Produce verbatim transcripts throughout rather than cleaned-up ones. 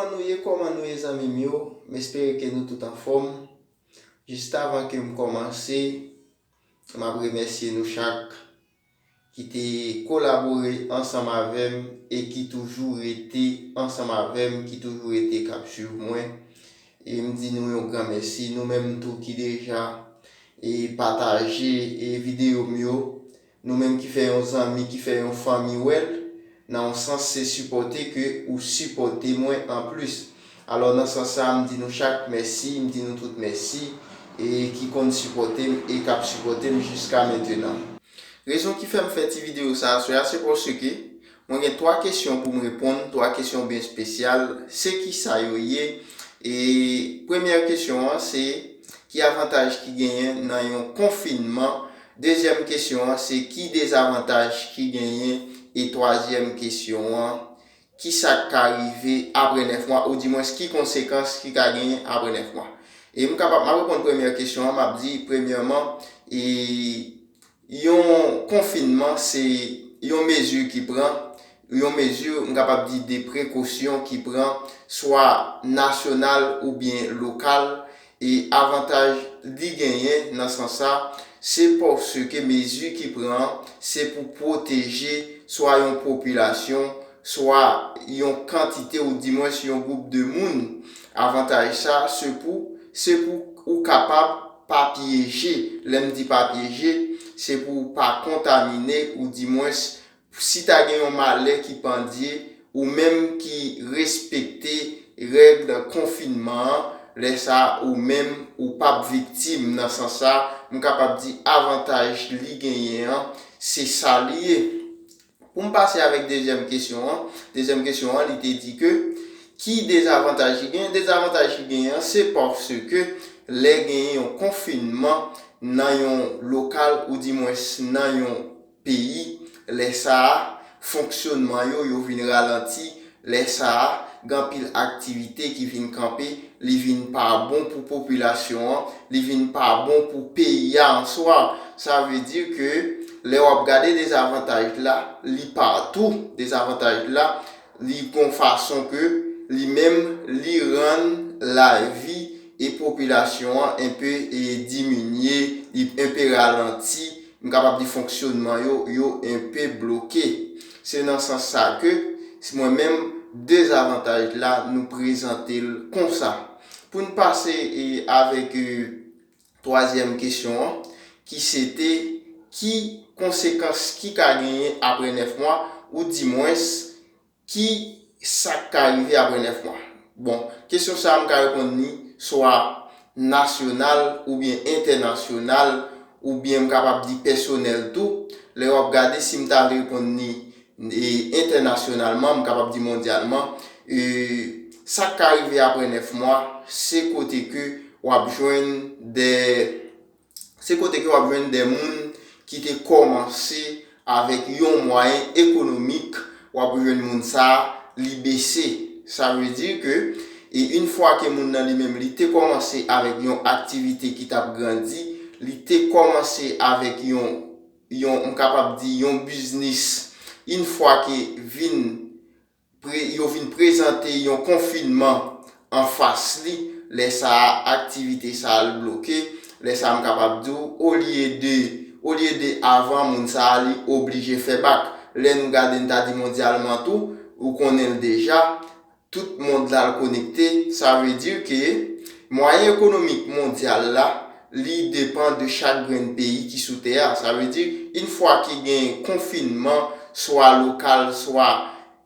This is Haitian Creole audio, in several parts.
Kòman nou ye, kòman nou ye, zanmi m yo? M espere ke nou tout anfòm. Jis avan ke m kòmanse, m ap remèsye nou chak ki te kolabore ansanm avè m e ki toujou rete ansanm avè m, ki toujou rete k ap swiv mwen. E m di nou yon gran mèsi, nou menm tou ki deja e pataje e videyo m yo, nou menm ki fè yon zanmi, ki fè yon fanmi wè l, nan yon sans se sipòte ke ou sipòte mwen anplis. Alò nan sans sa, m di nou chak mèsi, m di nou tout mèsi e ki konn sipòte m e k ap sipòte m jiska mentenan. Rezon ki fè m fè ti videyo sa aswè a, se paske mwen gen twa kesyon pou m reponn, twa kesyon byen espesyal. Se kisa yo ye? E premyè kesyon an, se ki avantaj ki genyen nan yon konfinman? Dezyèm kesyon an, se ki dezavantaj ki genyen? E twazyèm kesyon an, ki sa k ka rive apre nèf mwa, oudimwens ki konsekans ki ka genyen apre nèf mwa? E m kapab, m ap reponn premyè kesyon an, m ap di, premyèman, e yon konfinman se yon mezi ki pran, yon mezi, m kapab di, de prekosyon ki pran, swa nasyonal oubyen lokal, e avantaj li genyen nan sans sa, se paske mezi ki pran an, se pou pwoteje swa yon popilasyon, swa yon kantite, oudimwens yon gwoup de moun. Avantaj sa, se pou, se pou ou kapab pa pyeje. Lè m di pa pyeje, se pou w pa kontamine, oudimwens, si ta gen yon malè ki pandye, ou menm ki respekte règ konfinman an, lè sa a, ou menm, ou p ap viktim nan sans sa. M kapab di avantaj li genyen an, se sa li ye. Pou m pase avèk dezyèm kesyon an, dezyèm kesyon an, li te di ke ki dezavantaj li genyen? Dezavantaj li genyen an, se paske lè genyen yon konfinman nan yon lokal, oudimwens nan yon peyi, lè sa a, fonksyonman yo, yo vin ralanti, lè sa a, gen anpil aktivite ki vin kanpe, li vin pa bon pou popilasyon an, li vin pa bon pou peyi a an swa. Sa vle di ke lè w ap gade dezavantaj la, li patou, dezavantaj la, li gon fason ke li menm, li rann lavi e popilasyon an enpe e diminye, li enpe ralanti, m kapab di fonksyonman yo, yo enpe bloke. Se nan sans sa ke, si mwen menm, dezavantaj la, nou prezante l konsa. Pou n pase e avèk e, twazyèm kesyon an, ki se te, ki konsekans ki ka genyen apre nèf mwa, oudimwens, ki sa k ka rive apre nèf mwa? Bon, kesyon sa a, m ka reponn li swa nasyonal oubyen entènasyonal, oubyen m kapab di pèsonèl tou. Lè w ap gade, si m ta vle reponn li e, entènasyonalman, m kapab di mondyalman, e, sa k ka rive apre nèf mwa, se kote ke w ap jwenn de, se kote ke w ap jwenn de moun ki te kòmanse avèk yon mwayen ekonomik, w ap jwenn moun sa a, li bese. Sa vle di ke, e yon fwa ke moun nan li menm, li te kòmanse avèk yon aktivite ki t ap grandi, li te kòmanse avèk yon, yon, m kapab di, yon biznis, yon fwa ke vin pre-, yo vin prezante yon konfinman anfas li, lè sa a, aktivite sa a, l bloke. Lè sa a, m kapab di w, olye de, olye de avan, moun sa a, li oblije fè bak. Lè nou gade, n ta di mondyalman tou, ou konnen l deja, tout mond la, l konekte. Sa vle di ke mwayen ekonomik mondyal la, li depann de chak grenn peyi ki sou tè a. Sa vle di, yon fwa ke gen konfinman, swa lokal, swa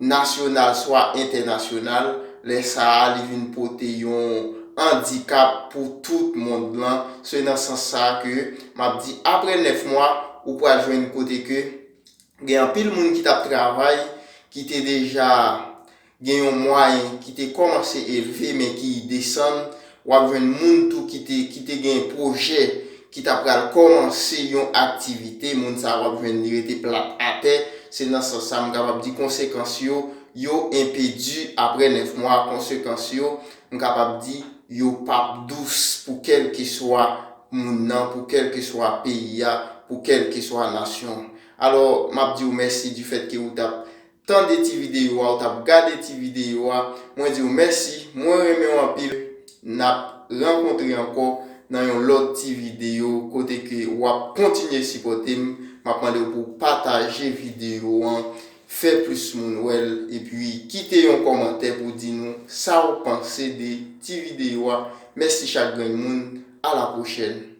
nasyonal, swa entènasyonal, lè sa a, li vin pote yon andikap pou tout mond lan. Se nan sans sa a ke m ap di, apre nèf mwa, ou pral jwenn kote ke gen anpil moun ki t ap travay, ki te deja gen yon mwayen, ki te kòmanse elve, men ki desann. W ap jwenn moun tou ki te, ki te gen pwojè, ki ta pral kòmanse yon aktivite. Moun sa a, w ap jwenn li rete plat atè. Se nan sans sa, m kapab di konsekans yo, yo enpe di apre nèf mwa. Konsekans yo, m kapab di, yo p ap dous pou kèlkeswa moun nan, pou kèlkeswa peyi a, pou kèlkeswa nasyon an. Alò, m ap di w mèsi difèt ke ou t ap tande ti videyo a, ou t ap gade ti videyo a. Mwen di w mèsi, mwen renmen w anpil. N ap rankontre ankò nan yon lòt ti videyo kote ke w ap kontinye sipòte m. M ap mande w pou w pataje videyo an, fè plis moun wè l, epi kite yon kòmantè pou di nou sa w panse de ti videyo a. Mèsi chak grenn moun, a la pwochèn.